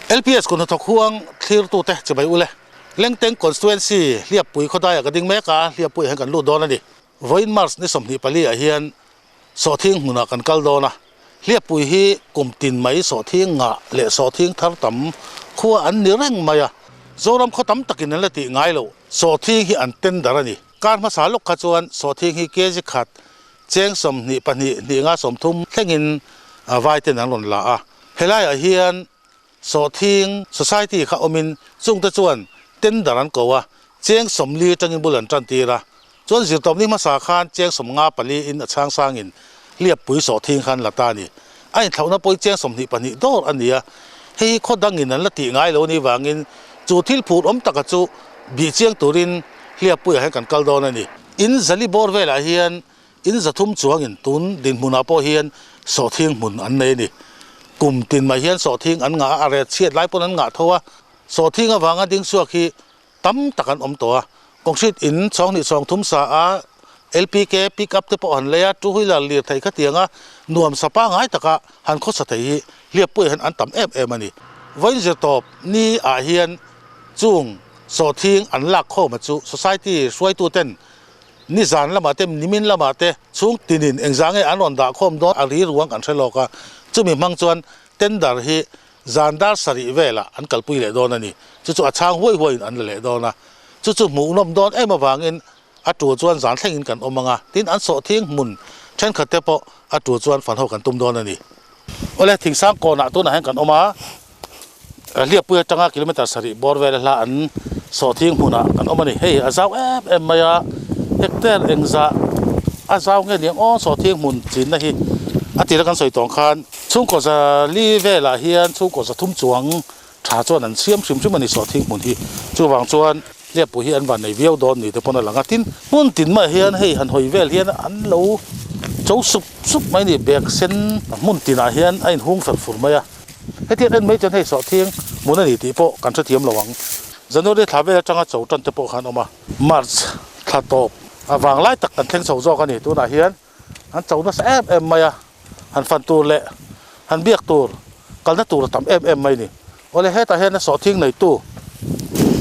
LPS kut hnathawk huang thlirtute chibai ule. Lengteng Constituency Hliappui khawdaiah ka ding mek a, Hliappuiah hian kan lut dawn a ni. Vawiin March ni 24 ah hian Sawhthing hmunah kan kal dawn a, Hliappui hi kum tin mai sawhthing ngah leh sawhthing thar tam khua an ni reng mai a, Zoram khaw tam takin an la tih ngai loh sawhthing hi an tender a ni. Kar hmasa lawk kha chuan sawhthing hi kg khat cheng 22 hnih nga 30 thlengin vai ten an rawn la a, helaiah hian sawhthing society kha awmin chungte chuan tender an ko a, cheng 40 atangin bul an tan tir a, chuan zirtawpni hmasa khan cheng 54 in a chhang sangin Hliappui sawhthing khan la ta a ni. A inthlauhna pawhin cheng 22 dawr a ni a, hei hi khaw dangin an la tih ngai lo anih vangin chu thil phur awm taka chu bih chiang turin Hliappuiah hian kan kal dawn a ni. In zali bawr velah hian in zathum chuangin tun dinhmunah pawh hian sawhthing hmun an nei a ni. Kum tin mai hian sawhthing an ngah a, a ret chhiat lai pawn an ngah tho a, sawhthing avanga ding chhuak hi tam tak an awm tawh a, concrete in chhawng hnih chhawng thum sa a LPK pick up te pawh han lei a, two wheeler lir thei khatiang a nuam sa pangai taka han khawsa thei hi Hliappuiah hian an tam em em a ni. Vawiin zirtawp ni ah hian chung sawhthing an lak khawm a chu society hruaitu ten nizan lamah te nimin lamah te chhung tinin engzah nge an rawn dah khawm dawn a ri ruang kan hre lawk a, chumi hmang chuan tender hi Zan dar sarih velah an kalpui leh dawn a ni. Chu chu a chhang huai huaiin an la leh dawn a. Chu chu hmuhnawm dawn em avangin a tul chuan zan thlengin kan awm ang a, tin an sawhthing hmun thenkhat te pawh a tul chuan fan ho kan tum dawn a ni. Awle, Thingsang kawnah tunah hian kan awm a, Hliappui atanga kilometre sarih bawr vel hla an sawhthing hmunah kan awm a ni. Hei a zau em em mai a, hectare engzah a zau nge niang aw sawhthing hmun chinna hi a tira kan sawi tawng khan. Chhungkaw za li velah hian chhungkaw za thum chuang tha chuan an siam hrim hrim a ni sawhthing hmun hi. Chuvang chuan Hliappui hi an van nei viau dawn ni te pawn a lang a. Tin, hmun tin mah hian hei han hawi vel hian an lo cho sup sup mai a ni. Bag sen hmun tinah hian a inhung fer fur mai a. Hetiang en mai chuan hei sawhthing hmun a ni tih pawh kan hrethiam lo ang. January thla vel atanga cho tan te pawh khan awm a. March thla tawp a vanglai tak kan thleng chho zawk a ni. Tunah hian an cho nasa em em mai a, han fan tur leh han biak tur kalna tur a tam em em mai a ni. Awle hetah hian a sawhthing neitu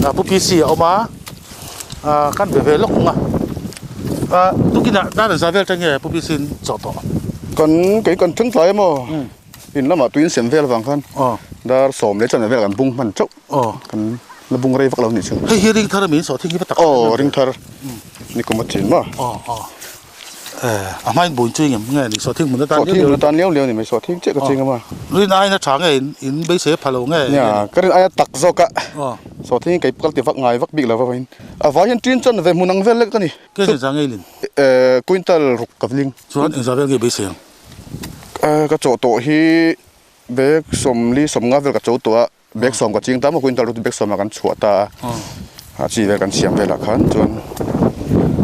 Pu PC a awm a, kan ve ve lawk ang a, tukinah dar an zah vel teng nge Pu PC in chawh tawh? Kan kei kan thleng tlai emaw in lamah tuiin sem vel avang khan dar sawm leh chanve vel kan bung hman chauh kan la bung rei vak lo a nih chu. Hei hi ring thar a mi in sawhthing hi va tak Aw ring thar ni kum a chin maw? A hmain buin chu engem nge ni sawhthing hmun atan liau liau atan liau liau ni mai sawhthing chiah ka ching a ma rin aiin a tha nge in in beisei a pha lo nge nia ka rin aia tak zawk a sawhthing kei kal ti vak ngai vak bik lo va vawiin a vai hian tin chuan ve hmun ang vel lek ka ni ke chen za ngei lin quintal ruk ka ling chuan engzah vel nge beisei ang ka chawh tawh hi bag 40 50 vel ka cho tawh a Bag sawm ka ching ta maw quintal rut bag sawmah kan chhuah ta a, a chi vel kan siam velah khan chuan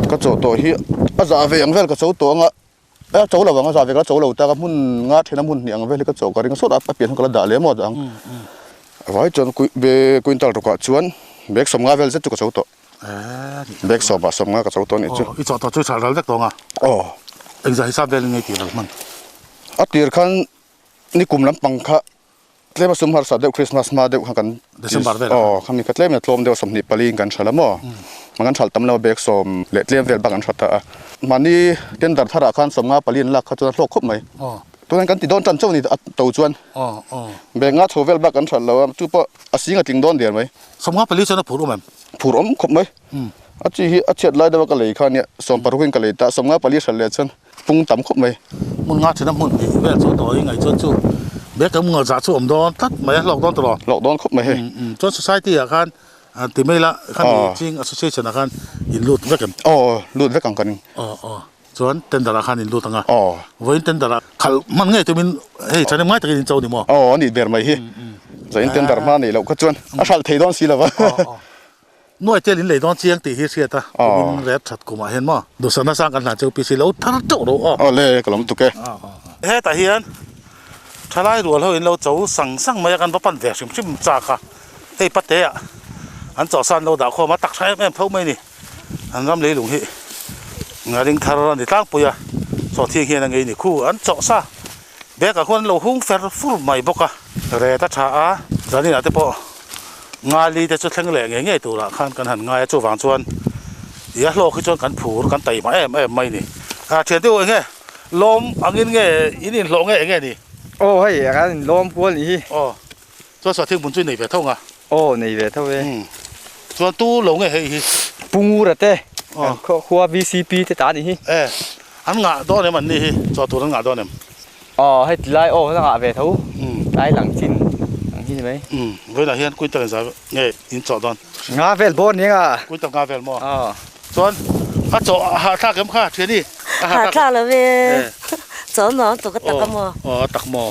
ka chaw tawh hi a zah ve ang vel ka cho tawh ang a, a cho lo ang a zah ve ka la cho lo ta ka hmun nga then a hmun hnih ang vel hi ka cho ka ring a sawtah a pian khan ka la dah leh maw ang a vai chuan quintal rukah chuan bag sawm nga vel zet chu ka cho tawh bag sawmah sawm nga ka cho tawh a nih chu. I chaw tawh chu i chhah ral vek tawh ang a? Aw. Engzah hisap velin nge i tih ral hman? A tir khan nikum lampang kha Tlem a sum harsa deuh Christmas hma deuh kha kan December vel aw khami kha tlem in a tlawm deuh 24 in kan hral a maw mah kan hral tam lo a bag sawm leh tlem vel bak an hrat a mahni tender thar ah khan 54 an lak kha chuan a hlawk khawp mai tunah kan ti dawn tan chauh a ni a to chuan bag nga chho vel bak kan hral lo a chu pawh a sing a tling dawn der mai 54 chuan a phur awm em phur awm khawp mai a chi hi a chhiat lai deuh a ka lei kha nia 60 in ka lei ta 54 hral leh chuan Pung tam khawp mai. Hmun nga thina hmun hnih vel chu tawh i ngaih chuan chu bag ang ngaw zah chu awm dawn tlat mai a hlawk dawn tawh lo. Hlawk dawn khawp mai hei. Chuan society ah khan ti mai la khan ching association ah khan in lut vek em? Aw lut vek ang kan. Aw aw chuan tender ah khan in lut ang a. Aw. Vawiin tender ah khalh hman ngei tumin hei thahnem ngai takin in cho ni maw? Aw a nih ber mai hi. Zain tender hma neih loh kha chuan a hralh thei dawn si lo va. Nuai tel in lei dawn chiang tih hi hriat a, kumin ret that kumah hian maw duhsakna sang kan hlan cheu PC lo thar teuh ro aw. Aw le ka lawm tuk e. Hetah hian thalai rual ho in lo cho sang sang mai a kan va pan ve hrim hrim chak a, hei pate ah an chawhsan lo dah khawm a tak tha em em tho mai a ni, an ram leilung hi ngaring thar a ni tlangpui a, sawhthing hian a ngei ni khu an chawhsa. Bag ah khuan an lo hung fer fur mai bawk a, ret a tha a, Zaninah te pawh Ngali te chu thleng leh ngei ngei turah khan kan han ngai a, chuvang chuan i a hlawk hi chuan kan phur kan taima em em mai ni. A thian deuh enge lawm angin nge in inhlawh nge enge ni? Aw hei kan inlawm kual nih hi. Aw chuan sawhthing hmun chu i nei ve tho nga? Aw nei ve tho e. Umm chuan tu lo nge hei hi? Pu Ngura te kan khua VCP te ta nih hi. E an ngah dawn em an ni hi? Chaw tur an ngah dawn em? Aw heti lai aw la ngah ve tho tlai lang chin ang hi ni mai. Umm vawiinah hian quintal in zai nge in chawh dawn? Nga vel bawr ni anga. Quintal nga vel maw? Aw. Chuan a chawh a hahthlak em kha thiani? A hahthlak lo ve. Chaw nuam tuk a tak a maw? Aw a tak maw?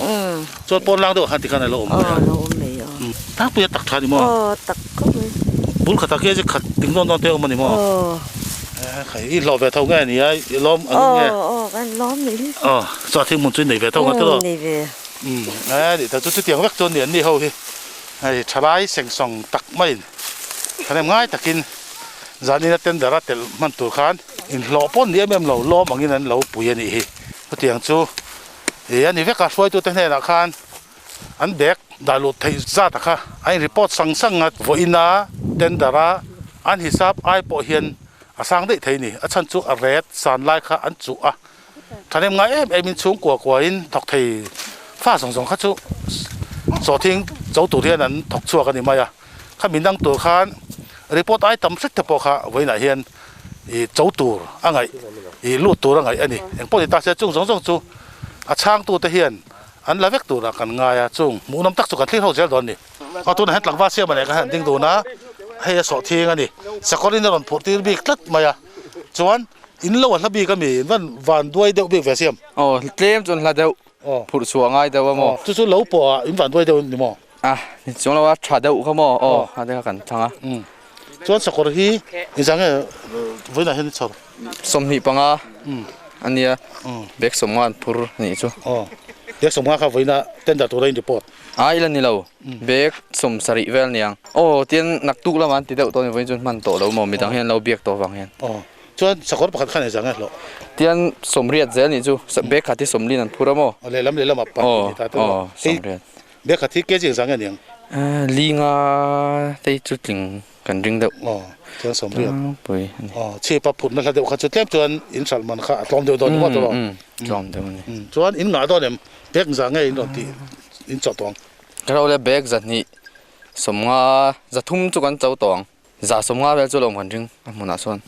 Chuan pawn lang deuh khan tikhan a lo awm mai a. Aw lo awm mai aw. Tlangpui a tak tha ni maw? Aw tak khawp mai. Bul khatah khi a khat ding dawn dawn te awm a ni maw? Aw. Khai i hlawh ve tho nge ni a i lawm ang in nge? Aw aw kan lawm mai hi. Aw chuan thing hmun chu i nei ve tho nga tiraw? Umm nei ve. Umm e nih tak chu chutiang vek chuan ni an ni ho hi hei thalai sengsawng tak maiin thahnem ngai takin zanina tender a telh hman tur khan inhlawh pawh ni em em lo lawm angin an lo pui a nih hi. Chutiang chu ih a ni vek a hruaitute hnenah khan An bag dah luh theih zat a kha a in report sang sang a, vawiina tender a an hisap ai pawh hian a sang daih thei a ni. A chhan chu a ret san lai kha an chuh a, thahnem ngai em em in chhungkua kua in thawk thei fa zawng zawng kha chu sawhthing cho tur hian an thawk chhuak a ni mai a. Khami dang tur khan report ai tam hret te pawh kha vawiinah hian ih cho tur a ngaih ih lut tur a ngaih a ni. Engpawh ni ta se chung zawng zawng chu a chhangtute hian An la vek turah kan ngai a, chung hmuhnawm tak chu kan thlir ho zel dawn a ni. Aw tunah hian tlangval siam a leh ka han ding dun a, hei a sawh thing a ni. Sakawrin a rawn phurh tir bik tlat mai a, chuan in lo a hla bik a mi, in van van duai deuh bik ve siam. Aw tlem chuan hla deuh phurh chhuah ngai deuh a maw? Aw chu chu lo pawh ah in van duai deuh ni maw? A ni chuang lo a, tha deuh kha maw? Aw a te kha kan thlang a. Chuan sakawr hi engzah nge vawiinah hian i chhawr? 25 a nia, bag 50 an phur a nih chu. Aw, bag 50 kha vawiinah tender tura in report. A ila ni lo, bag 70 vel aniang. Aw, tian naktuk lamah an ti deuh tawh a ni, vawiin chuan hman tawh lo maw, midang hian an lo biak tawh vang hian. Aw, chuan sakawr pakhat khan engzah nge hlawh? Tian 80 zel a nih chu, bag khat hi 40 an phur a maw? Aw, lehlam lehlamah pahnih ni ta te maw? Aw, 80. Bag khat hi kg engzah nge aniang? Linga te chu tling Kan ring deuh. Aw, chuan sawmriat. Tlangpui a ni. Aw, chhip a phutna hla deuh kha chu tlem chuan in hralh man kha a tlawm deuh dawn ni maw tawh? Umm, tlawm deuh a ni. Chuan in ngah dawn em? Bag za nge in rawn tih in chawh tawh ang? Ka ro le bag 200 50 300 chu kan cho tawh ang. 150 vel chu lawm kan ring a hmunah chuan.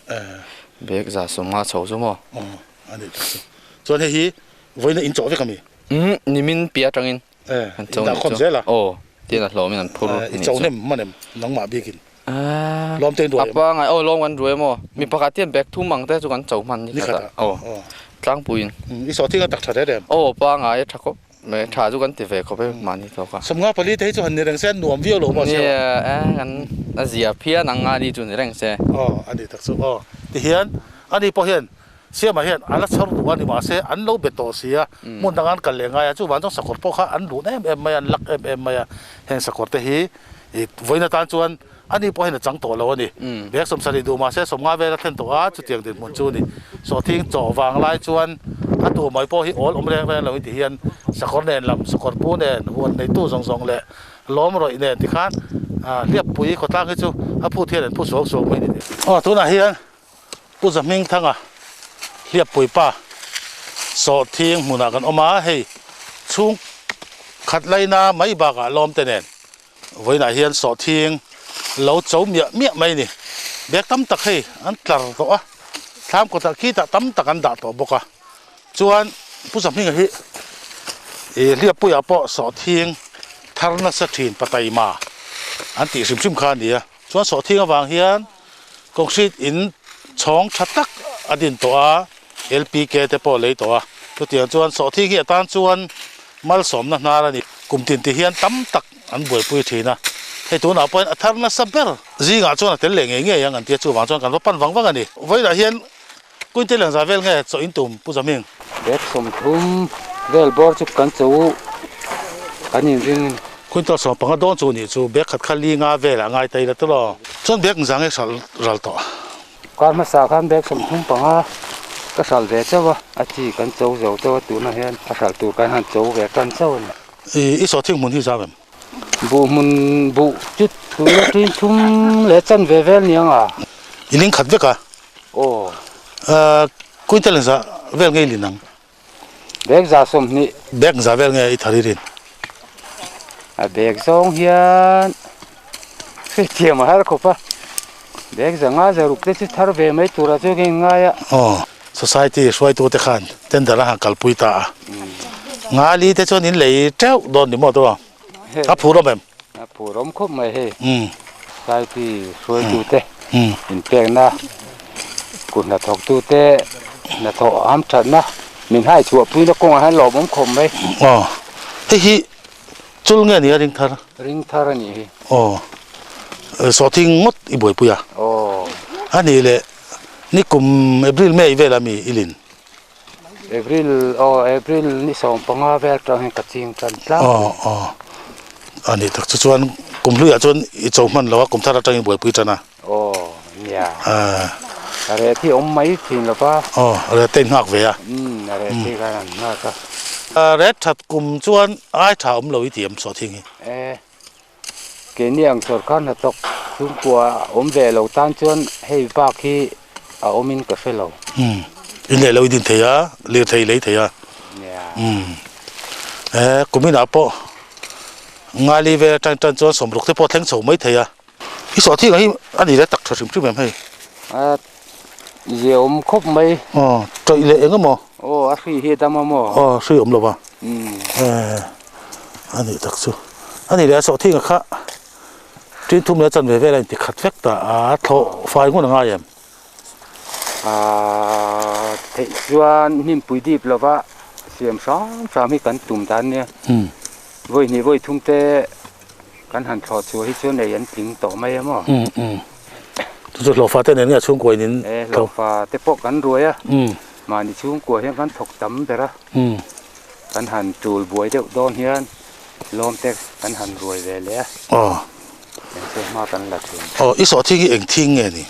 Bag 150 chho chu maw? Aw, a nih tak chu. Chuan hei hi vawiina in chawh vek a mi? Umm, nimin piah atangin. An cho nih chu. Aw, tin a hlawmin an phur nih chu. I cho hnem hman em? Nangmah bikin. Lawm te in ruai em? A pangai, aw lawm kan ruai maw? Mi pakhat hian bag thum ang te chu kan cho hman ni khat a. Aw, tlangpuiin. I sawh thing a tak tha hle em? Aw, pangai a tha khawp mai, tha chu kan ti ve khawp e mahni tawk a. 54 te hi chu han ni reng se, nuam viau lo maw? Nia, e kan a zia phian ang nga ni chu ni reng se. Aw, a ni tak chu. Aw, tihian ani pawh hian Siamah hian a la chhawr duh a ni mahse an lo be tawh si a, hmun danga an kal leh ngai a, chuvang chuan sakawr pawh kha an lun em em mai a, an lak em em mai a, heng sakawr te hi ih vawiin atan chuan ani pawh hian a chang tawh lo a ni. Bag 70 duh mahse 50 vel a thlen tawh a, chutiang dinhmun chu a ni. Sawhthing chaw vang lai chuan a tu mai pawh hi awl awm reng reng lo in ti hian sakawr nen lam, sakawr pu nen, huan neitu zawng zawng leh lawm rawih nen tikhan hliappui khawtlang hi chu a phut hian an phu suau suau mai a ni. Aw tunah hian Pu Zahmingthanga hliappui pa sawhthing hmunah kan awm a, hei chhung khat laina mai bakah lawm te nen vawiinah hian sawhthing lo cho miah miah mai a ni. Bag tam tak hei an tlar tawh a, thlam kawtah khitah tam tak an dah tawh bawk a, chuan Pu Zahminga hi ih hliappuiah pawh sawhthing thar nasa thin pataima an tih hrim hrim kha a ni a, chuan sawhthing avang hian Concrete in chhawng tha tak a din tawh a, LPK te pawh a lei tawh a. Chutiang chuan sawhthing hi atan chuan malsawmna hnar a ni. Kum tin ti hian tam tak an buaipui thin a. Hei tunah pawhin a thar nasa ber zingah chuan a tel leh ngei ngei ang an ti a, chuvang chuan kan va pan vang vang a ni. Vawilah hian Quintel engzah vel nge chaw in tum Pu Zaming? Bag 30 vel bawr chu kan cho kan inring. Quintal 15 dawn chu nih chu bag khat kha li nga velah ngai ta ila tawh. Chuan bag engzah nge hral ral tawh? Kar hmasa khan bag 35 ka hral ve chauh a, a chi kan cho zo chauh a, tunah hian a hral tur kan han cho ve tan chauh a ni. I sawhthing hmun hi zau em? Buh hmun buh chu tuna ṭin thum leh chanve vel ni ang a. I ling khat vek a? Aw. Quintal engzah vel nge i lin ang? Bag za 20. Bag za vel nge i thar i rin? A bag zawng hian hriatthiam a har khawp a, bag za nga za ruk te chu thar ve mai turah chuan ka inngai a. Aw, society hruaitu te khan tender a han kalpui ta a, nga li te chuan in lei teuh dawn ni maw tu a, a phur awm em? A phur awm khawp mai hei, society hruaitu te inpekna kut hnathawktu te hnathawh am thatna min hai chhuah puina kawngah hian lawmawm khawp mai. Aw, hei hi chul nge ni a ring thar? Ring thar a nih hi. Aw, sawhthing ngawt i buaipui a? Aw. A nih leh nikum April May vela mi i lin? April aw April ni 15 vel atang hian ka ching tan tlang. Aw aw a ni tak chu chuan kum hluiah chuan i cho hman lo a kum thar atangin buaipui tan a. Aw nia. A reh thi awm mai thin lo va. Aw a reh te in nghak ve a. Umm a reh thi khan an nghak a. A reh that kum chuan ai tha awm lo i ti em sawhthing hi. E keini ang sawrkar hnathawk chhungkua awm ve lo tan chuan hei bak hi a awmin ka hre lo. Umm in leh lo i din thei a, lirthei lei thei a. Nia. Umm e kuminah pawh Ngali vel atang tan chuan 60 te pawh thleng chho mai thei a. I sawhthing hi a ni le tak tha hrim hrim em hei? A zia awm khawp mai. Aw tawih leh eng emaw? Aw a hri hi a dam a maw? Aw hri awm lo va. E a nih tak chu. A nih leh a sawhthing a kha tin thum leh chanve vel a inti khat vek ta a thlawh fai ngun a ngai em? A theih chuan hnimpui dip lova siam hram hram hi kan tum dan nia. Vawi hnih vawi thum te Kan han thlawh chhuah hi chuan ei an tling tawh mai a maw? Umm umm. Chu chu hlawhfa te nen nge chhungkua in in E hlawhfa te pawh kan ruai a. Umm. Mahni chhungkua hian kan thawk tam ber a. Umm. Kan han tul buai deuh dawn hian lawm te kan han ruai ve leh a. Aw. Eng chu hma kan la thin. Aw i sawhthing hi eng thing nge ni?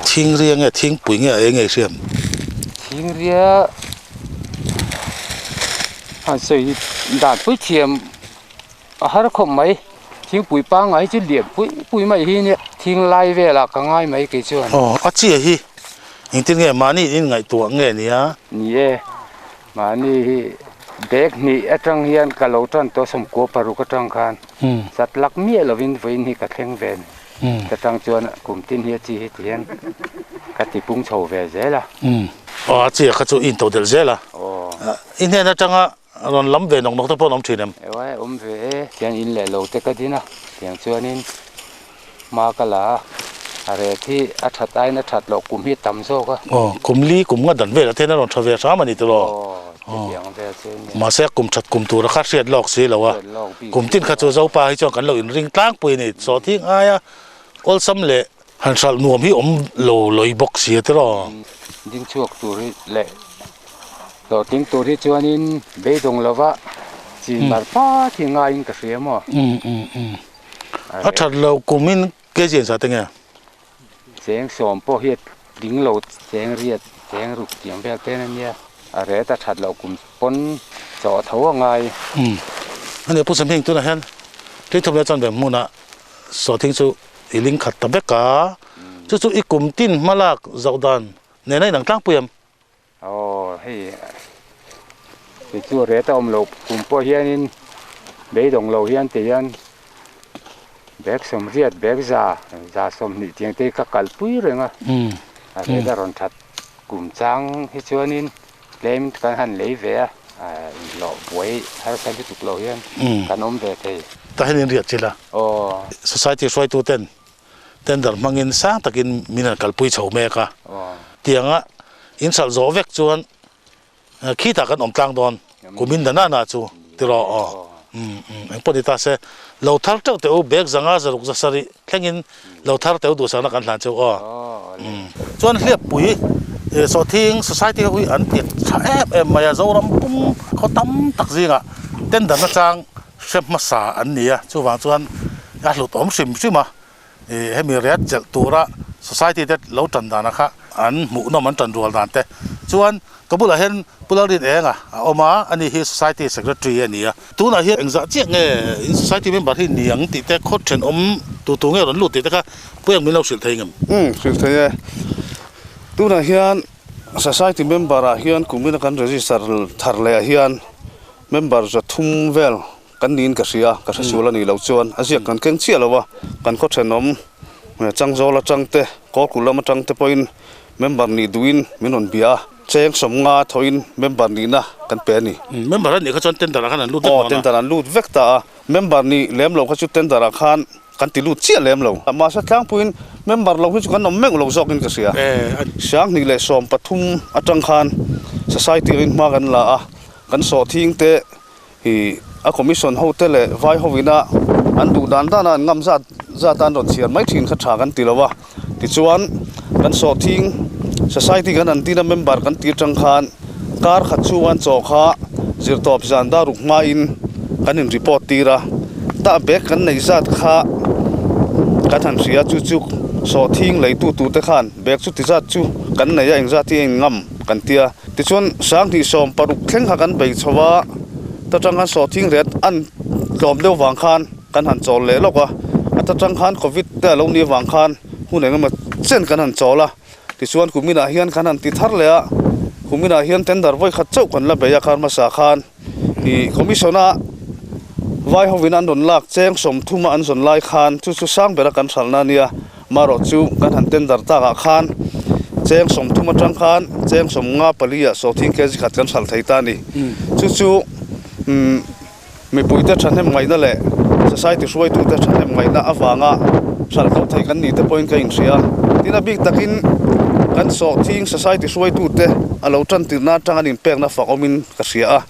Thing ria nge thingpui nge a eng nge i hriam? Thing ria han sawi dan pui thiam A har khawp mai, thingpui pangngai chu lian pui pui mai hi nia, thing lai velah ka ngai mai kei chuan. Aw, a chiah hi engtin nge mahni in ngaihtuah nge nia? Ni e, mahni hi bag hnih atang hian ka lo tan tawh 96 atang khan chat lak miah lovin vawiin hi ka thleng ve ni. Ta tang chuan kum tin hi a chi hi ti hian ka ti pung chho ve zel a. Aw, a chiah kha chu i intodelh zel a. I hnen atanga Rawn lam ve nawk nawk te pawh an awm thin em? Ewa awm ve e, tiang in leh lo te ka din a, tiang chuanin hma ka la a, a ret hi a that aiin a that loh kum hi a tam zawk a. Aw, kum li kum nga dan velah te hian a rawn tha ve hram a ni tiraw? Aw, chutiang vel chu nia. Mahse kum that kum tura kha hriat lawk si lo a, kum tin kha chu Zopa hi chuan kan lo inring tlangpui a ni, sawhthing aia awlsam leh Han hralh nuam hi awm lo lawih bawk si a tiraw? Ding chhuak tur hi leh hlawhtling tur hi chuanin beidawng lova chin bar pat hi ngaiin ka hria maw? Um um um. A that lo kumin kg an sa te nge? Cheng 10 pawh hi a tling lo cheng riat cheng ruk tiang vel ten a nia. A ret a that loh kum pawn chaw tho a ngai. Um. Ani Pu Samhing tunah hian Tlingthum leh Chanve hmunah sawhthing chu I ling khat ta vek a, chu chu i kum tin hma lak zoh dan nen a inang tlangpui em? Aw hei kei chu ret a awm loh kum pawh hianin beidawng lo hian ti hian bag 80 bag 100 120 tiang te hi ka kalpui reng a, a ret a rawn that kum chang hi chuanin tlem kan han lei ve a, inhlawh buai harsa lutuk lo hian kan awm ve thei. Tah hian in riat chilh a. Aw. Society hruaitu ten tender hmangin sang takin min han kalpui chho mek a. Aw. Tianga in hralh zawh vek chuan khitah kan awm tlang dawn kumin na na chu tiraw aw. Umm umm engpawh ni ta se lo thar teuh teh u bag 500 600 7 thlengin lo thar teuh duhsakna kan hlan cheu aw. Umm chuan hliappui sawhthing society ho hi an nghet tha em em mai a Zoram pum khaw tam tak zingah tender nachang hre hmasa an ni a chuvang chuan a hlut awm hrim hrim a hemi riat chelh tura society te lo tan dana kha an hmuhnawm an tan rual dan te Chuan ka bulah hian Pu Lalrin Enga a awm a, ani hi Society Secretary a ni a. Tunah hian engzah chiah nge in Society member hi ni ang tih te, khaw thenawm tu tu nge rawn lut tih te kha Pu Eng min lo hrilh thei ngem? Umm, hrilh thei e. Tunah hian Society member ah hian kumina kan register thar leh ah hian member 300 vel kan niin ka hria, ka hre sual a nih loh chuan a ziak kan keng chiah lo a, kan khaw thenawm Changzawl atang te, Kawlkulh lam atang te pawhin member nih duhin min rawn bia a, cheng 50 thawhin member nihna kan pe a ni. Member a nih kha chuan tender ah khan an lut vek dawn a? Aw, tender an lut vek ta a, member nih lem lo kha chu tender ah khan kan ti lut chiah lem lo. Mahse tlangpuiin member lo hi chu kan awm meuh lo zawkin ka hria. 2013 atang khan society angin hma kan la a, kan sawhthing te Ih, a commission ho te leh vai ho ina an duh dan dan a an ngam zat zat a an rawn chhiar mai thin kha tha kan ti lo a. Tichuan, kan sawhthing society kan han tin a member kan tir tang khan kar khat chhunga an chaw kha zirtawp zan dar ruk hmain kan in report tir a. Tah bag kan neih zat kha kan han hria chu chu sawhthing leitu tur te khan bag chu ti zat chu kan nei a engzat hi a in ngam kan tia. Tichuan, 2016 thleng kha kan bei chho a, ta tang khan sawhthing ret an tlawm deuh vang khan kan han chawl leh lawk a, a ta tang khan Covid te a lo nih avang khan hun eng emaw chen kan han chawl a, tichuan kuminah hian kan han ti thar leh a, kuminah hian tender vawi khat chauh kan la bei a kar hmasa khan ih commission a vai hovin an rawn lak cheng 30 a an zawn lai khan chu chu sang bera kan hralhna a nia. Marawh chu kan han tender takah khan cheng 30 atang khan cheng 54 ah sawhthing kg khat kan hralh thei ta a ni. Chu chu mipuite thahnem ngaihna leh society hruaitute thahnem ngaihna avanga hralh tho thei kan nih te pawhin ka inhria. Tin a bik takin kan sawhthing society hruaitute a lo tan tirhna atang an inpekna fak awmin ka hria a.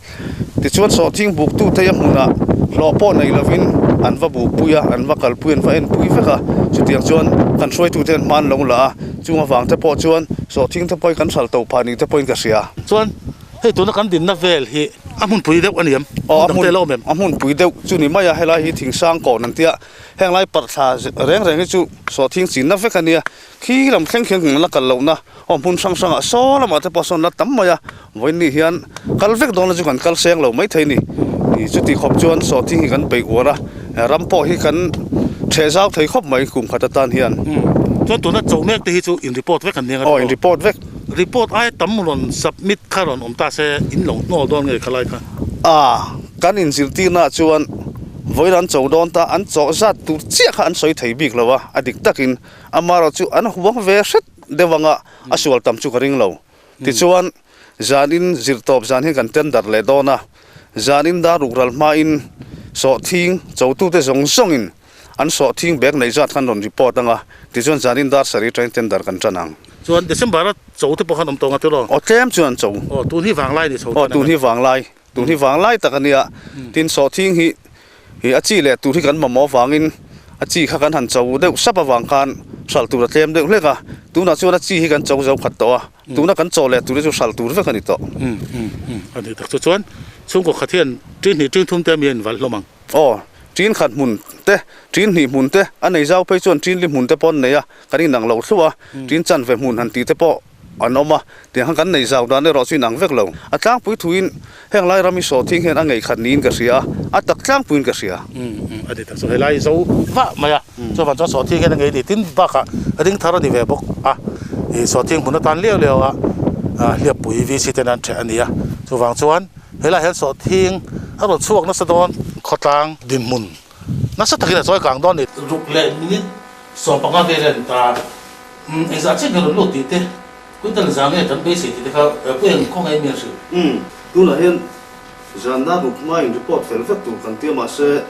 Tichuan sawhthing buktute a hmunah hlawh pawh nei lovin an va bukpui a, an va kalpui, an va enpui vek a. Chutiang chuan kan hruaitute an hman lo la a, chung avang te pawh chuan sawhthing te pawhin kan hralh to phah ni te pawhin ka hria. Chuan hei tuna kan dinna vel hi a hmunpui deuh a ni em? Aw, a hmun, a hmunpui deuh chu ni mai a, helai hi Thingsang kawn an tia, heng lai parh thla reng reng hi chu sawhthing chinna vek a nia, khi lam thleng khian kan la kal lohna aw hmun hrang hrangah saw lamah te pawh sawn la tam mai a, Vawiinni hian kal vek dawn la chu kan kal seng lo maithei ni. Ih chuti khawp chuan sawhthing hi kan peih uar a, ram pawh hi kan theh zau thei khawp mai kum khat atan hian. Chuan tuna cho mek te hi chu in report vek an nia nga Aw in report vek. Report aia tam rawn submit kha rawn awm ta se in lo hnawl dawn nge khalai kha? A, kan inzirtirnaah chuan vawiin an cho dawn ta, an chawh zat tur chiah kha an sawi thei bik lo a, a dik takin amaherawhchu an huang ve hret deuh anga a sual tam chu ka ring lo. Tichuan, zanin zirtawp zan hi kan tender leh dawn a, zanin dar ruk ral hmain sawhthing chotute zawng zawngin an sawhthing bag neih zat khan rawn report ang a, tichuan zanin dar sarih atangin tender kan tan ang. Chuan December a cho te pawh khan awm tawh ang a tiraw? Aw tlem chuan an cho. Aw tun hi vanglai ni chho tan. Aw tun hi vanglai, tun hi vanglai tak a nia. Tin sawhthing hi Ih a chi leh tur hi kan mamawh avangin a chi kha kan han cho deuh sap avang khan hralh tur a tlem deuh hlek a, tunah chuan a chi hi kan cho zo khat tawh a, tuna kan chaw leh tur hi chu hralh tur vek a ni tawh. Umm umm umm a ni tak chu chuan chhungkaw khat hian tin hnih tin thum te mi a invalh hlawm ang. Aw, tin khat hmun te, tin hnih hmun te, a nei zau phei chuan tin li hmun te pawh an nei a, kan inang lo thluah a, tin chanve hmun han tih te pawh An awm a, tiang khan kan nei zau dan erawh chu inang vek lo. A tlangpui thuin heng lai ram i sawhthing hian a ngei khat niin ka hria a, a tak tlangpuiin ka hria. Umm a ni tak chu helai zo vah mai a, chuvan chuan sawhthing hian a ngei ni tin bakah ring thar a ni ve bawk a, ih sawhthing hmun atan liau liau a hliappui VC ten an ṭheh a ni a, chuvang chuan helai hian sawhthing a rawn chhuak nasa dawn khawtlang dinhmun Nasa takin a chawi kang dawn ni. Ruk leh minute 15 vel a ni ta. Umm engzah chiah nge rawn lut tih te, quintal za nge kan beisei tih te kha Pu Eng khaw ngei mi a hrilh. Umm tunah hian zanna ruk hmain report fel vek tur kan tia mahse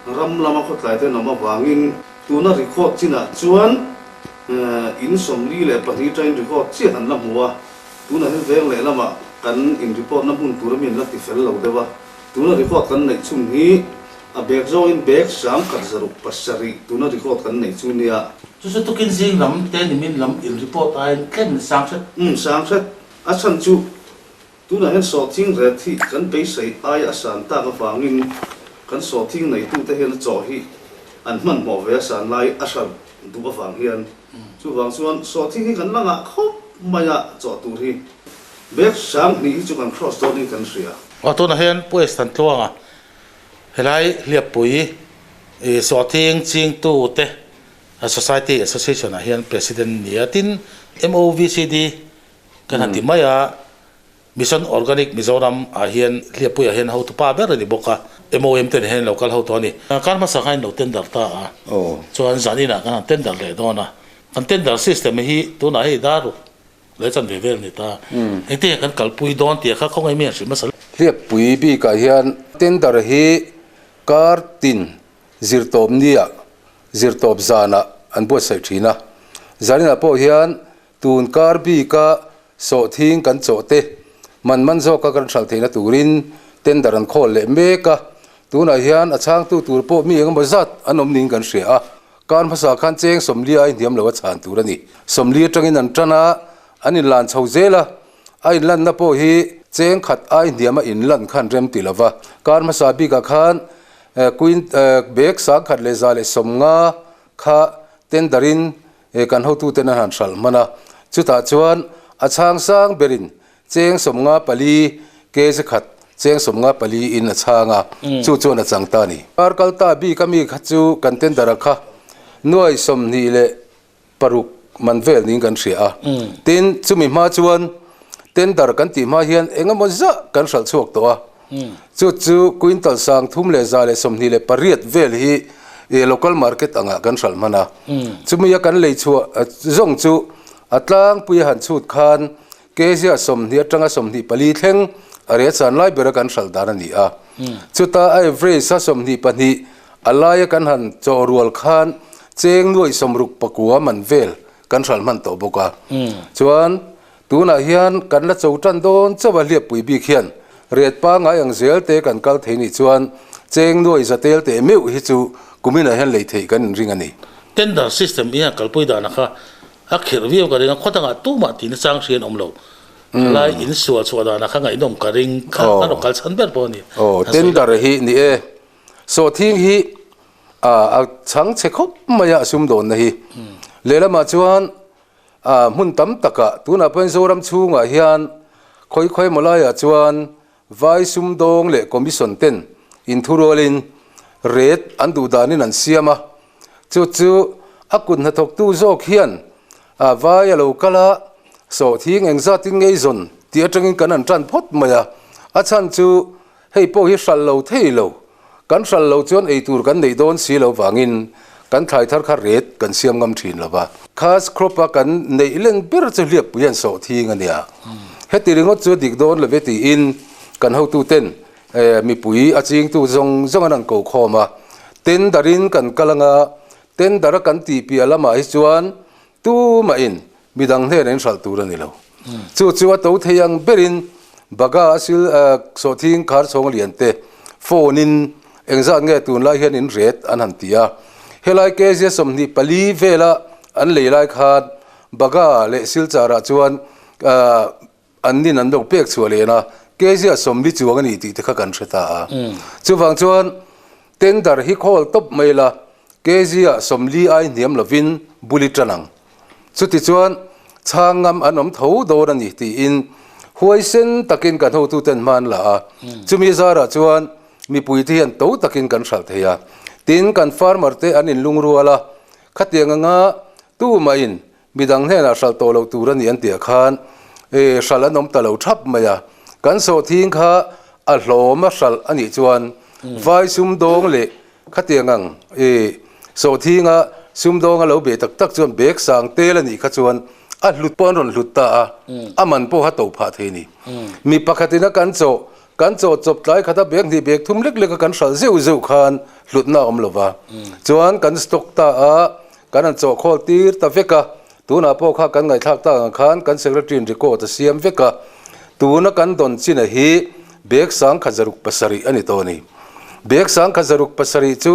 ram lama khawtlai te an awm avangin tuna record chinah chuan in 42 tain record chiah kan la hmu a, tunah hian veng lehlamah kan in report na hmun tur ami an la ti fel lo deuh a. Tuna record kan neih chhun hi a bag zawngin bag 1707 tuna record kan neih chu nia. Chu chu tukin zing lam te nimin lam in report aiin tlem sang hret. Umm sang hret. A chhan chu tunah hian sawhthing ret hi kan beisei aia a san tak avangin kan sawhthing neitute hian a chaw hi an hmanhmawh ve a san lai a hral duh avang hian. Chuvang chuan sawhthing hi kan la ngah khawp mai a chaw tur hi. Bag 2000 hi chu kan cross dawnin kan hria. Aw tunah hian Pu Estan Tluanga helai Hliappui Sawhthing Chingtu te Society Association ah hian President ni a, tin MOVCD kan han ti mai a, Mission Organic Mizoram ah hian Hliappui ah hian hotu pa ber a ni bawk a, MOM te nen hian lo kal ho tawh a ni. Kar hmasa khan in lo tender ta a, chuan zanin ah kan han tender leh dawn a, kan tender system hi tunah hei dar ruk leh chan ve vel a ni ta. Engtin nge kan kalpui dawn tih kha khawngaih mi an hrilh hmasa. Hliappui bikah hian tender hi kar tin zirtawp nia zirtawp zanah an buatsaih thin a. Zaninah pawh hian tun kar bika sawhthing kan chawh te man man zawka kan hralh theihna turin tender an khawl leh mek a. Tunah hian a chhangtu tur pawh mi engemaw zat an awm niin kan hria a. Kar hmasa khan cheng 40 ai hniam lo a chhan tur a ni. 40 atangin an tan a, an inlan chho zel a. A inlanna pawh hi cheng khat ai hniama inlan khan rem ti lova. Kar hmasa bikah khan Queen bag 1150 kha tender in kan hotuten an han hralh hman a. Chutah chuan a chhang sang berin cheng 54 kg khat cheng 54 in a chhang a, chu chuan a chang ta a ni. Kar kal ta bik ami kha chu kan tender a kha nuai 26 man vel niin kan hria a. Tin, chumi hma chuan tender kan tih hma hian eng emaw zah kan hralh chhuak tawh a. Chu chu quintal 3128 vel hi local market angah kan hralh hman a. Chumi a kan lei chhuah zawng chu a tlangpui a han chhut khan Kezia 20 atanga 24 thleng a rel chan lai bera kan hralh dan a ni a. Chuta a average a 22 a laia kan han chaw rual khan cheng nuai 69 man vel kan hralh hman tawh bawk a. Chuan tunah hian kan la cho tan dawn chauh a hliappui bik hian ret pangai ang zel te kan kal thei nih chuan cheng nuai za tel teh meuh hi chu kuminah hian lei theih kan inring a ni. Tender system hi a kalpui danah kha A khirh viau ka ring a, khaw dangah tumah tihna chang hrian awm lo. Helai in sual chhuah danah kha ngaihnawm ka ring kha ka rawn kal chhan ber pawh a ni. Aw, tender hi ni e. Sawhthing hi a chhang chhe khawp mai a, a sumdawnna hi. Lehlamah chuan hmun tam takah tunah pawhin Zoram chhungah hian khawi khawi maw laiah chuan Vai sumdawng leh commission ten inthurualin rate an duh danin an siam a, chu chu a kut hnathawktu zawk hian vai a lo kal a, sawhthing engzatin ngei zawn tih atangin kan han tan phawt mai a, a chhan chu hei pawh hi hralh lo thei lo, kan hralh lo chuan eitur kan neih dawn si lo vangin kan thlai thar kha rate kan siam ngam thin lo va. Cash crop a kan neih len ber chu hliappui an sawhthing a nia. Heti ringawt chu a dik dawn love tiin kan hotuten mipui a chingtu zawng zawng an han ko khawm a. Tender in kan kal anga tender a kan tih piah lamah hi chuan tumahin midang hnenah in hralh tur a ni lo. Chu chu a to thei ang berin baga a sil sawhthing khar chhawng lian te phone in engzat nge tunlai hian in ret an han ti a. Helai kg 24 vela an lei lai khan baga leh silchar ah chuan an nin an lo pek chhuah leh a, kg 40 chuang a ni tih te kha kan hre ta a. Chuvang chuan tender hi khawl tawp mai la kg 40 ai hniam lovin buli tan ang. Chutichuan, chhang ngam an awm tho dawn a ni tiin huaisen takin kan hotuten hma an la a. Chumi zarah chuan mipuite hian to takin kan hralh thei a. Tin, kan farmer te an inlungrual a, khatiang anga tumahin midang hnenah hralh tawh loh tur a ni an tih khan hralh an awm ta lo thap mai a. Kan sawhthing kha a hlawm a hralh a nih chuan vai sumdawng leh Khatiang ang i sawhthinga sumdawnga lo be tak tak chuan bag sang tel a nih kha chuan a hlut pawh an rawn hlut ta a, a man pawh a to phah thei a ni. Mi pakhatin a kan chawh, kan chawh chawp tlai khata bag hnih bag thum lek leka kan hralh zeuh zeuh khan hlutna a awm lo va. Chuan kan stock ta a, kan han chawh khawl tir ta vek a, tunah pawh kha kan ngaihthlak tak ang khan kan secretary in record a siam vek a, tuna kan dawn china hi bag 1607 a ni tawh a ni. Bag 1607 chu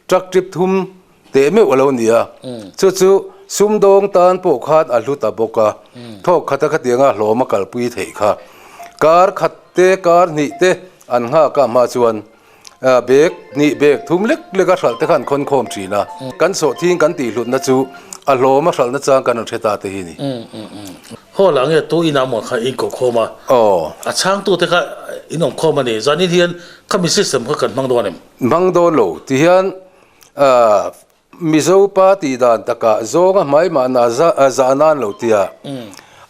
truck trip thum teh meuh a lo ni a, chu chu sumdawng tan pawh khan a hlu ta bawk a, thawk khata khatianga hlawm a kalpui theih kha. Kar khat te kar hnih te an nghak a hma chuan. Bag hnih bag thum lek lek a hralh te kha an khawn khawm thin a. Kan sawhthing kan tih hlutna chu a hlawm a hralhna chang kan rawn hre ta te hi ni. Haw lah nge tu inah maw kha in koh khawm a? A chhangtu te kha in awm khawm a ni. Zanin hian khami system kha kan hmang dawn em? Hmang dawn lo. Tihian Mizo pa tih dan takah zawnga hmai mahna zah nan lo tia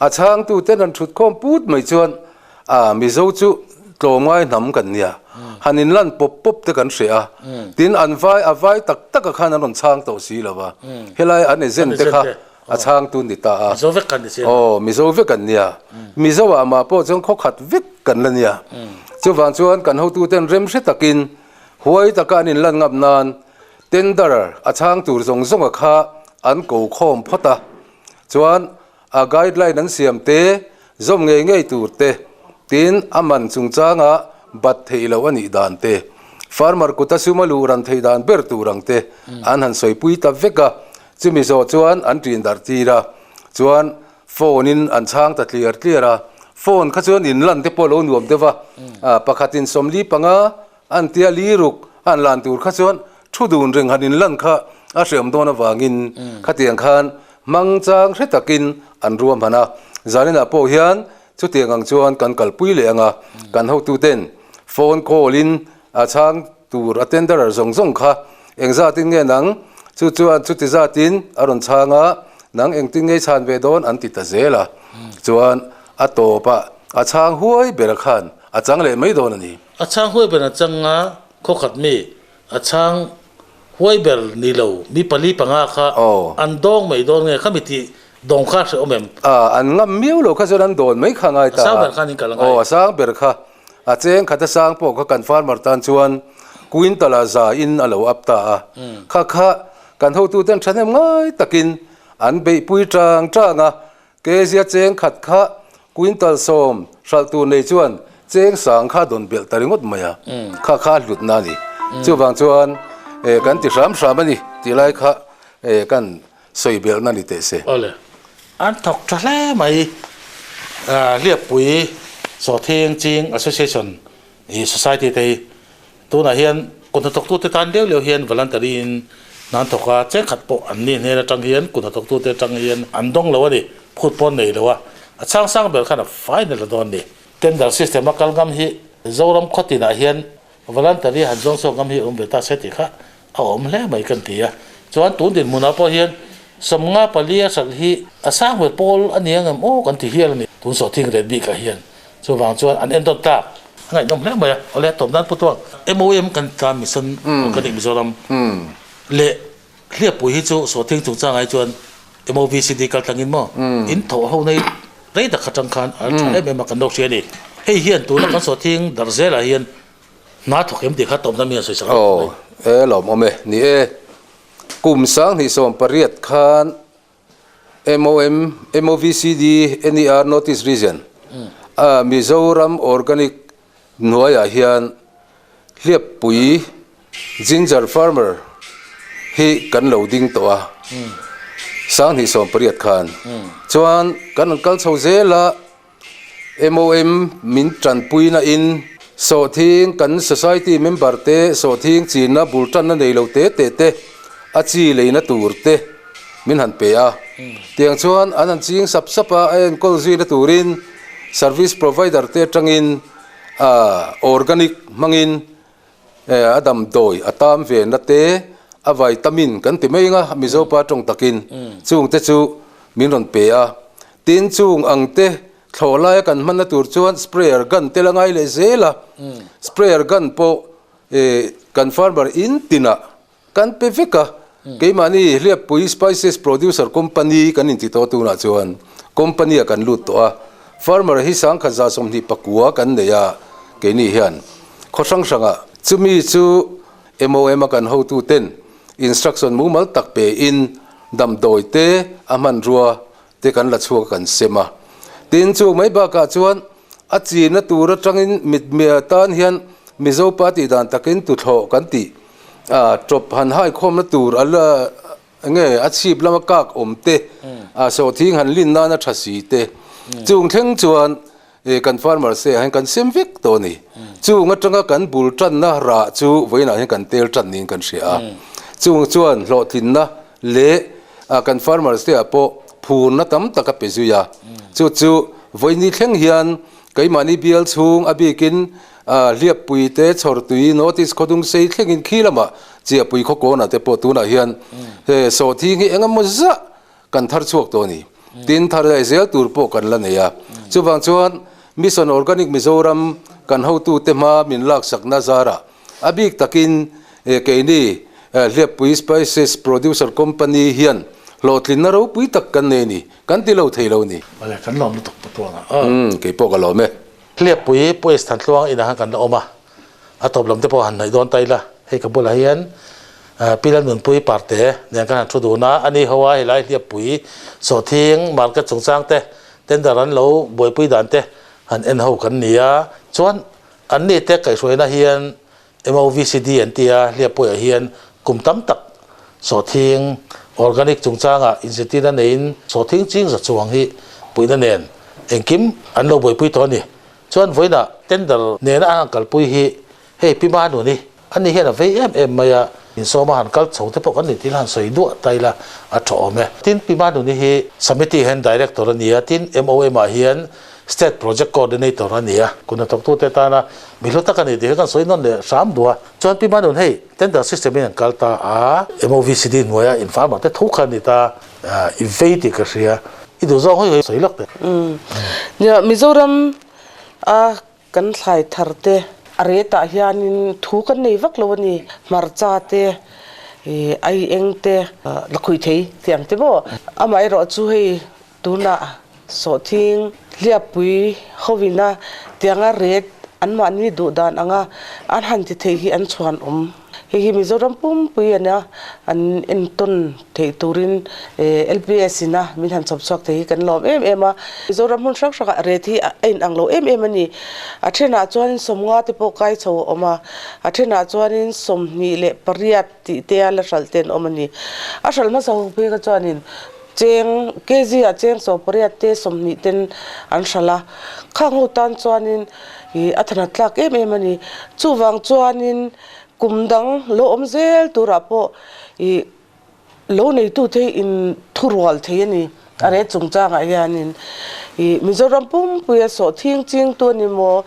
a chhangtu ten han thut khawm put mai chuan a Mizo chu tlawmngai hnam kan nia han in lan pawp pawp te kan hre a tin an vai a vai tak taka khan an rawn chhang tawh si lo va helai an agent te kha a chhangtu ni ta a Mizo vek kan ni chiang aw Mizo vek an nia Mizo ah mah pawh chuan khaw khat vek kan la nia chuvang chuan kan hotu ten rem hre takin huai taka an in lan ngap nan Tender a chhang tur zawng zawnga kha an ko khawm phawt a, chuan a guideline an siam te, zawm ngei ngei tur te, tin a man chungchanga bat theih loh a nih dan te, farmer kuta suma luh ran theih dan ber tur ang te an han sawipui ta vek a, chumi zawh chuan an ṭin darh tir a, chuan phone in an chhang ta tliar tliar a, phone kha chuan inlan te pawh a lo nuam deuh a, pakhatin 45 An tia li ruk an lan tur kha chuan thu dun reng han inlan kha a hriam dawn avangin khatiang khan hmang chang hre takin an ruam han a. Zaninah pawh hian chutiang ang chuan kan kalpui leh ang a, kan hotuten phone call in a chhang tur a tenderer zawng zawng kha engzatin nge nang chu chuan chuti zatin a rawn chhang a, nang engtin nge i chhan ve dawn an ti ta zel a, chuan a tawpah a chhang huai bera khan a chang leh mai dawn a ni. A chhang huai ber a chang a, khawkhat mi a chhang huai ber ni lo mi pali panga kha an dawng mai dawn nge khami tih dawng kha hreh awm em? A, an ngam miau lo kha chuan an dawn mai kha ngai ta a. A sang ber kha an inkal a ngai. Aw, a sang ber kha. A cheng khat a sang pawh kha kan farmer tan chuan quintal ah za in a lo up ta a. Kha kha kan hotuten thahnem ngai takin an beihpui tang tang a, Kezia cheng khat kha quintal 10 hralh tur nei chuan cheng sang kha dawn belh ta ringawt mai a, kha kha hlutna a ni. Chuvang chuan kan ti hram hram a ni tih lai kha kan sawi belhna ni teh se. Awle, an thawk tha hle mai. Hliappui Sawhthing Ching Association i society te hi Tunah hian kut hnathawktute tan deuh leuh hian voluntary in hna an thawk a, chengkhat pawh an ni hnen atang hian kut hnathawktute atang hian an dawng lo a ni, phut pawh an nei lo a, a chhang sang ber khan a final a dawn a ni. Tender system a kal ngam hi Zoram khawtinah hian voluntary han zawng chhuak ngam hi awm ve ta se tih kha a awm hle mai kan ti a. Chuan tun dinhmunah pawh hian 54 a hralh hi a sang ber pawl a ni ang em aw kan ti hial a ni tun sawhthing ret bikah hian. Chuvang chuan an endawn tak a ngaihnawm hle mai a, awle tawp nan pu tuang MOM kan tlan Mission Organic Mizoram leh Hliappui hi chu sawhthing chungchangah hi chuan MOVCD kal tlangin maw in thawh ho nei rei tak atang khan a tha em em a kan lo hria a ni. Hei hian tuna kan sawhthing darh zelah hian hna thawk em tih kha tawp nan mi han sawi sak Aw e lawmawm e ni e kum 2018 khan MOM, MOVCD, NER North East Region a Mizoram Organic hnuaiah hian Hliappui Ginger Farmer hi kan lo ding tawh a, 2018 khan chuan kan rawn kal chho zel a, MOM min tanpuina in sawhthing kan society member te sawhthing chinna bul tanna nei lo te te te a chi leina tur te min han pe a. Tiang chuan an han ching sap sap a, a enkawl zuina turin service provider te atangin organic hmangin a damdawi a tam ve na te a vitamin kan ti mai anga Mizo pa tawng takin chung te chu min rawn pe a. Tin chung ang te thlawh laia kan hmanna tur chuan sprayer gun te la ngai leh zel a, sprayer gun pawh kan farmer in tinah kan pe vek a, keimahni Hliappui Spices Producer Company kan inti tawh tunah chuan company ah kan lut tawh a, farmer hi 1129 kan nei a keini hian khaw hrang hrangah chumi chu MOM a kan hotu ten instruction mumal tak pe in damdawi te a hmanrua te kan la chhuak a kan sem a. Tin chu mai bakah chuan a china tur atangin mitmia tan hian Mizo pa tih dan takin tuthlawh kan tih a tawp han hai khawmna tur a la nge a chhip lama kak awm te a sawhthing han lin nana tha si te chung thleng chuan. Kan farmers te ah hian kan sem vek tawh a ni. Chung atanga kan bul tanna rah chu vawiinah hian kan tel tan niin kan hria a. Chung chuan hlawhtlinna leh kan farmers te ah pawh phurna tam tak a pe zui a. Chu chu vawiini thleng hian keimahni bial chhung a bikin hliappui te chhawrtui North East khawdung sei thlengin khi lamah Chiahpui khawkawnah te pawh tunah hian sawhthing hi engemaw zah kan thar chhuak tawh a ni. Tin, thar leh zel tur pawh kan la nei a. Chuvang chuan Mission Organic Mizoram kan hotute hma min laksakna zarah a bik takin keini Hliappui Spices Producer Company hian hlawhtlinna ropui tak kan nei a ni, kan ti lo thei lo a ni. Awle, kan lawm lutuk pu Tuanga. Umm, kei pawh ka lawm e. Hliappui Poes Thantluang inah khan kan la awm a, a tawp lam te pawh han hnaih dawn ta ila, hei ka bulah hian Pi Lalnunpui Parte nen khan han thu dun a, ani ho a helai Hliappui Sawhthing market chungchang te tender an lo buaipui dan te han en ho kan ni a, chuan anni te kaihhruaina hian MOVCD an ti a, Hliappuiah hian kum tam tak sawhthing organic chungchangah inzirtirna neiin sawhthing ching za chuang hi puihna nen engkim an lo buaipui tawh a ni. Chuan vawiinah tender nena an han kalpui hi hei Pi Manuni ani hian a vei em em mai a, insawma han kal chho te pawh kan ni tih ila han sawi duah ta ila a tha awm e. Tin, Pi Manuni hi Samiti hian Director a ni a, tin MOM ah hian State Project Coordinator a ni a, kun hnathawktute tana mi hlu tak a ni tih hi kan sawi nawn leh hram duh a. Chuan Pi Manun hei tender system in an kal ta a, MOVCD hnuaia in farmer te tho kha a ni ta, i vei tih ka hria, i duh zawng hawi hawi sawi lawk teh. Nia, Mizoram a kan thlai thar te a ret ah hianin thu kan nei vak lo a ni, hmarcha te, ai eng te, lakhuih thei tih ang te maw? Amaherawhchu hei Tunah sawhthing hliappui hovina tianga ret anmahni duh dan anga an han ti thei hi an chhuan awm. Hei hi Mizoram pumpui ania an entawn theih turin LPS ina min han chhawp chhuak thei hi kan lawm em em a. Mizoram hmun hrang hrangah ret hi a inang lo em em a ni. A thenah chuanin sawmnga te pawh kai chho a awm a, a thenah chuanin 28 tih te a la hralh te an awm a ni. A hralh hmasa ho phei kha chuanin cheng kg ah cheng 18 te 20 ten an hralh a, khang ho tan chuanin ih a thanat tlak em em a ni. Chuvang chuanin kum dang lo awm zel turah pawh ih lo neitute hi in thurual thei a ni. A reh chungchangah hianin ih Mizoram pumpuia sawhthing chingtu a ni maw,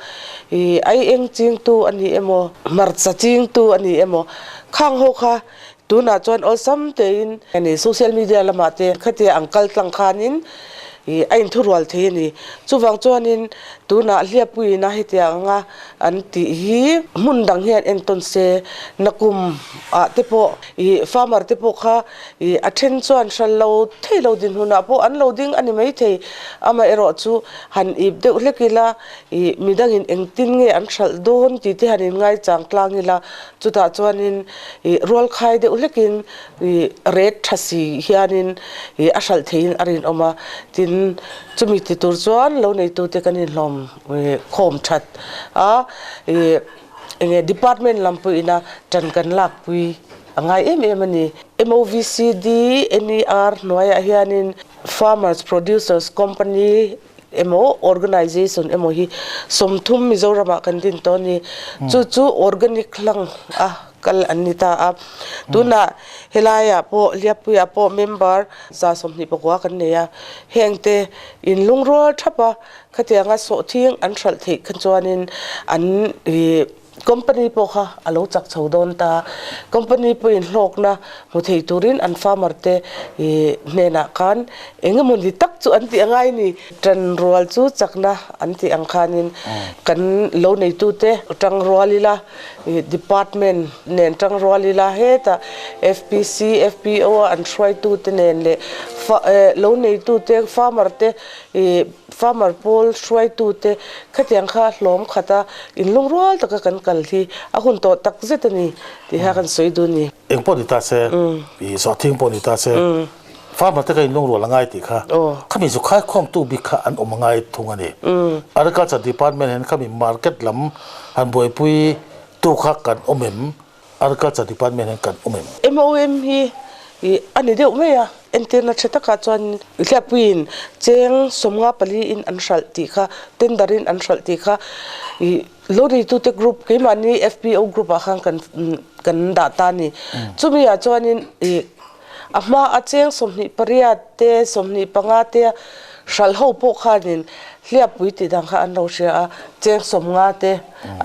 ih ai eng chingtu a ni emaw, hmarcha chingtu a ni emaw, khang ho kha tunah chuan awlsam tein ani social media lamah te khatia ang kal tlang khanin ih a inthurual thei a ni. Chuvang chuanin tunah hliapuiina hetiang anga an tih hi hmun dang hian entawn se nakum ah te pawh ih farmer te pawh kha Ih, a then chuan hral lo thei lo dinhmunah pawh an lo ding a ni maithei. Amaherawh chu han ip deuh hlek ila, ih, midangin engtin nge an hralh dawn tih te han inngaichang tlang ila, chutah chuanin, ih, rualkhai deuh hlekin, ih, ret tha si hianin, ih, a hralh theiin a rinawm a. Tin, chumi ti tur chuan lo neitute kan inhlawm, ih, khawm that a, ih, enge department lam pawhin a tan kan lakpui. A ngai em em a ni. MOVCD, NER hnuaiah hianin Farmers Producers Company emaw Organization emaw hi 30 Mizoramah kan din tawh a ni. Chu chu organic hlang a kal an ni ta a. Tunah helaiah pawh Hliappuiah pawh member 129 kan nei a. Hengte in lungrual thap a, khatianga sawhthing an hralh theih kha chuanin an ih Company pawh kha a lo chak chho dawn ta. Company pawhin hlawkna hmu thei turin an farmer te hnenah khan eng emaw ni tak chu an tih a ngai ni. Tanrual chu chakna an tih ang khanin kan lo neitute tangrual ila, department nen tangrual ila, hetah FPC, FPO a an hruaitute nen leh lo neitute farmer te Farmer pawl hruaitute khatiang kha hlawm khata inlungrual taka kan kal hi a hun tawh tak zet a ni tih kha kan sawi dun ni. Eng pawh ni ta se, i sawhthing pawh ni ta se, farmer te kha inlungrual a ngai tih kha khami zu khaikhawmtu bik kha an awm a ngai thung a ni. Agriculture department hian khami market lam han buaipui tu kha kan awm em? Agriculture department hian kan awm em? MOM hi Ih a ni deuh mai a, entirna tha takah chuan hliappuiin cheng 54 in an hralh tih kha, tender in an hralh tih kha ih lo neitute group keimahni FPO group ah khan kan kan dah ta a ni. Chumi ah chuanin ih a hma a cheng 28 te 25 te hralh ho pawh khanin hliappui tih dang kha an lo hria a, cheng 50 te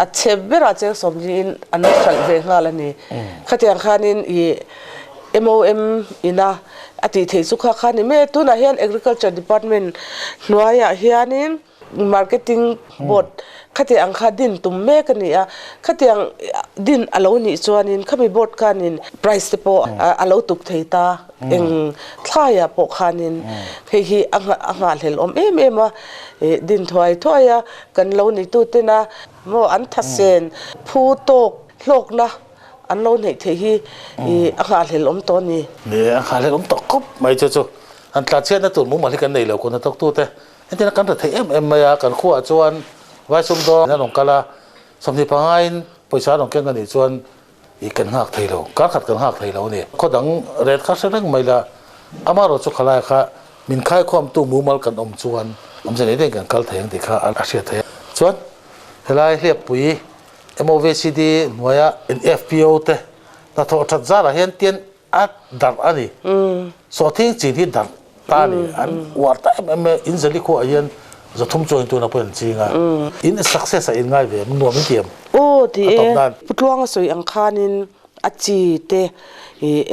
a chhe berah cheng 40 in an hralh ve nghal a ni. Khatiang khanin ih MOM ina a tih theih chu kha kha ni mai a, tunah hian Agriculture Department hnuaiah hianin Marketing Board khatiang ang kha din tum mek a ni a, khatiang din a lo nih chuanin khami board khanin price te pawh a lo tuk thei ta, eng thlaiah pawh khanin hei hi a nghahhlelh awm em em a, din thuai thuai a kan lo nitutena maw an thasen phu tawk hlawkna An lo neih theih hi i a nghahhlelh awm tawh a ni. Ni, a nghahhlelh awm tawh khawp mai chu chu. An tlanchhiatna tur mumal hi kan nei lo kawng hnathawktute. Entirna kan ra theih em em mai a, kan khuaah chuan vai sumdawng an rawn kal a, 25 in pawisa an rawn keng a nih chuan i kan nghak thei lo, kar khat kan nghak thei lo a ni. Khaw dang ret kha hre reng mai la, amaherawh chu khalai kha min khaikhawmtu mumal kan awm chuan awmze nei daih kan kal thei ang tih kha a hriat theih a. Chuan helai hliappui MOVCD hnuaia FPO te hnathawh that zarah hian tian a darh a ni. Sawhthing chin hi darh ta a ni. An uar ta em em e. In zali khuaah hian 300 chuangin tuna pawhin an ching a. In success a in ngai ve em? Nuam in ti em? Aw ti e. Pu Tluanga sawi ang khanin a chi te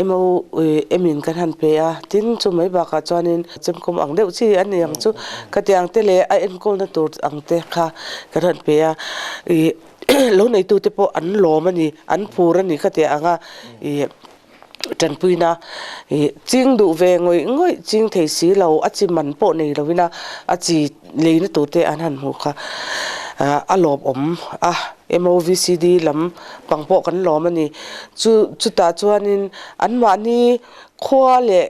emaw emin kan han pe a, tin chu mai bakah chuanin chemkawm ang deuh chi a ni ang chu khatiang te leh a enkawlna tur ang te kha kan han pe a, ih lo neitute pawh an lawm a ni, an phur a ni khatiang anga ih tanpuina ih ching duh ve ngawih ngawih ching thei si lo a chi man pawh nei lovin a a chi leina tur te an han hmuh kha a lawmawm a. MOVCD lam pang pawh kan lawm a ni. Chu chutah chuanin anmahni khua leh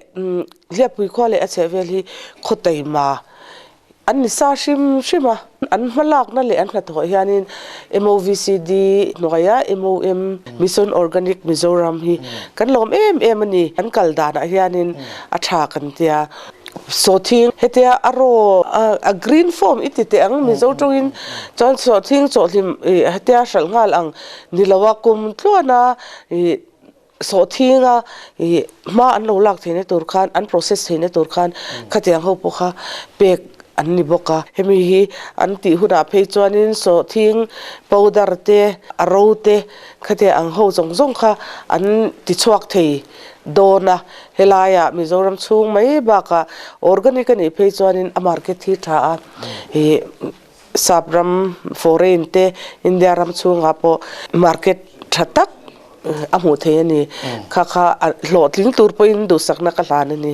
Hliappui khua leh a chhehvel hi khaw taima an ni sa hrim hrim a. An hmalakna leh an hnathawh hianin MOVCD hnuaia MOM, Mission Organic Mizoram hi kan lawm em em a ni. An kal danah hianin a tha kan tia. Sawhthing hetia a raw a green form i ti teh ang Mizo tawngin chuan sawhthing chawhhlim ih hetia hralh nghal ang ni lo a kum tluana ih sawhthinga ih hma an lo lak theihna tur khan an process theihna tur khan khatiang ho pawh kha pek an ni bawk a. Hemi hi an tih hunah phei chuanin sawhthing powder te a ro te khatiang ang ho zawng zawng kha an ti chhuak thei dawn a, helaiah Mizoram chhung mai bakah organic a nih phei chuanin a market hi tha a, ih sap ram foreign te India ram chhungah pawh market tha tak a hmuh theih a ni, kha kha hlawhtling tur pawhin duhsakna ka hlan a ni.